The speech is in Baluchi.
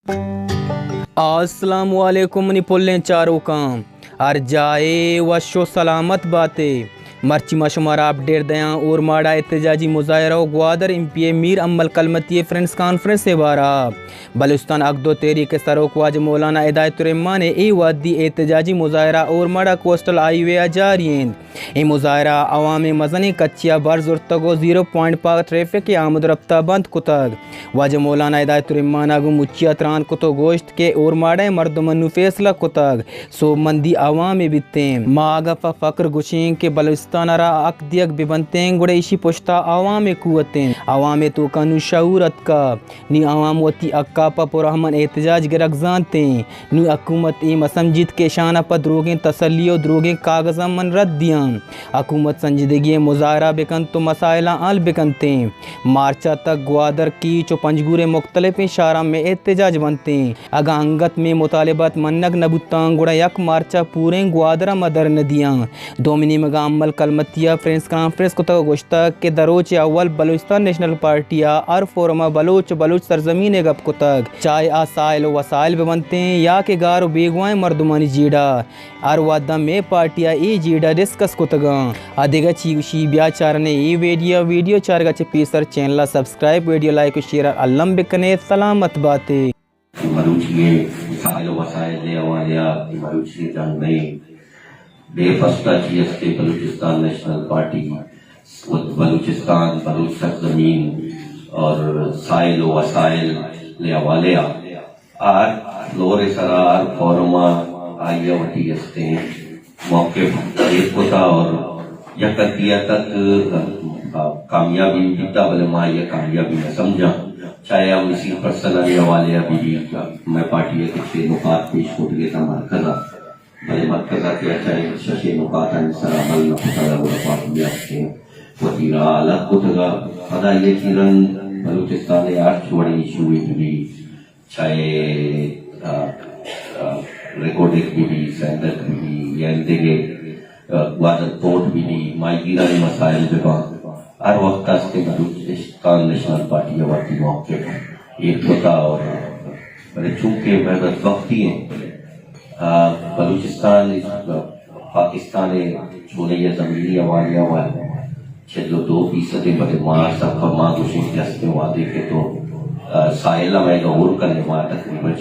السلام علیکم منی پلیں چاروکاں، ہر جاہ ءَ وش و سلامت بات ئے۔ مرچی ما شمارا اپڈیٹ دیاں اورماڑہ احتجاجی مظاہرہ و گوادر ایم پی اے میر امل کلمتی ءِ پریس کانفرنس ءِ بارہ ءَ۔ بلوچستان حق دو تحریک ءِ سروک واجہ مولانا ہدایت الرحمان ءِ اے وہدی احتجاجی مظاہرہ اورماڑہ کوسٹل ہائی وے ءَ جاری انت۔ اے مظاہرہ ءَ عوام ءِ مزنیں کچے ءَ بھر زرتگ و زیرو پوائنٹ پہ ٹریفک ءِ آمد و رپت ءَ بند کتگ۔ واجہ مولانا ہدایت الرحمان ءَ گوں مچی ءَ تران کت و گوشت کہ اورماڑہ ءِ مردماں نوں فیصلہ کتگ، سوبمندی عوام ءِ بیتیں۔ ما اگاں پہ فخر گوشیں کہ بلوچستان ءَ را حق دیگ بہ بنتیں، گڑا ایشی پشت ءَ عوام ءِ قوت انت۔ عوام ءِ توکا نوں شعور اتکا۔ نی عوام وتی حق ءَ پہ پرامن احتجاج گرگ زانتیں۔ نوں حکومت اے مہ سمجیت کہ اشاناں پہ دروگیں تسلی و دروگیں کاگزاں من رد دیاں۔ حکومت سنجیدگی ءَ مظاہرہ بکنت و مسائلاں حل بکنتیں۔ مارچ ءَ تک گوادر، کیچ و پنجگور ءِ مختلفیں شہراں مئے احتجاج بنتیں۔ اگاں انگت مئے مطالبات منگ نہ بوتاں، گڑا یک مارچ ءَ پوریں گوادر ءَ ما در نہ دیاں۔ دومی نیمگ ءَ امل کلمتی ءَ پریس کانفرنس کتگ و گوشتگ کہ دروچ ءِ اول بلوچستان نیشنل پارٹی ءَ ہر فورم ءَ بلوچ و بلوچ سرزمین ءِ گپ کتگ، چاہے آ ساحل و وسائل بہ بنتیں یا کہ گار و بیگواہیں مردمانی جیڑہ، ہر وھد ءَ مئے پارٹی ءَ اے جیڑہ ڈسکس کتگ انت۔ ءُ دگہ چی گوشی، بیا چارنے اے ویڈیو، ویڈیو چارگ ءَ چہ پیسر چینل ءَ سبسکرائب، ویڈیو لائک و شیئر ءَ الم بکنیت۔ سلامت بات ئے۔ مروچی ءِ ساحل و وسائل ءِ حوالے ءَ مروچی ءِ جنگ نہ انت۔ بے پشت ءَ چی است کہ بلوچستان نیشنل پارٹی و بلوچستان، بلوچ سرزمین اور ساحل و وسائل ءِ حوالے ءَ ہر فلور ءِ سرا، ہر فورم ءَ آئی ءَ وتی استیں موقف ایر کتا اور یک حدی ءَ تک کامیابی بیتا، بلے ما آئی ءَ کامیابی نہ سمجھاں۔ چاہے آ مسی پرسنل حوالے ءَ بہ بیت، مئے پارٹی ءَ کہ چے نکات پیش کتگ ات مرکز ءَ، بلے مرکز ءَ کہ چاہے ششیں نکاتانی سرا عمل نہ کتگ ءَ گڑا پارٹی ءَ استیں وتی راہ الگ کتگ ءَ۔ پدا آئی ءَ چہ رند بلوچستان ءِ ہرچ وڑیں ایشو ئے بہ بیت، چاہے، آ، آ، ریکوڈک بہ بی، سیندک بہ بی، یا ایندگہ، آ، گوادر پورٹ بہ بی، ماہیگیرانی مسائل بہ باں، ہر وقت است کہ بلوچستان نیشنل پارٹی ءَ وتی موقف ایر کتا اور بلے چونکہ مئے بدبختی انت، آ، بلوچستان پاکستان ءِ چونائی ءِ زمینی حوالے ءَ وَ چل ءُ دو فیصد ءَ، بلے ما سرپد، ما گوشیں کہ استیں وھدے کہ تو، آ، ساحل ءَ مئے گور کن ئے، ما تقریباً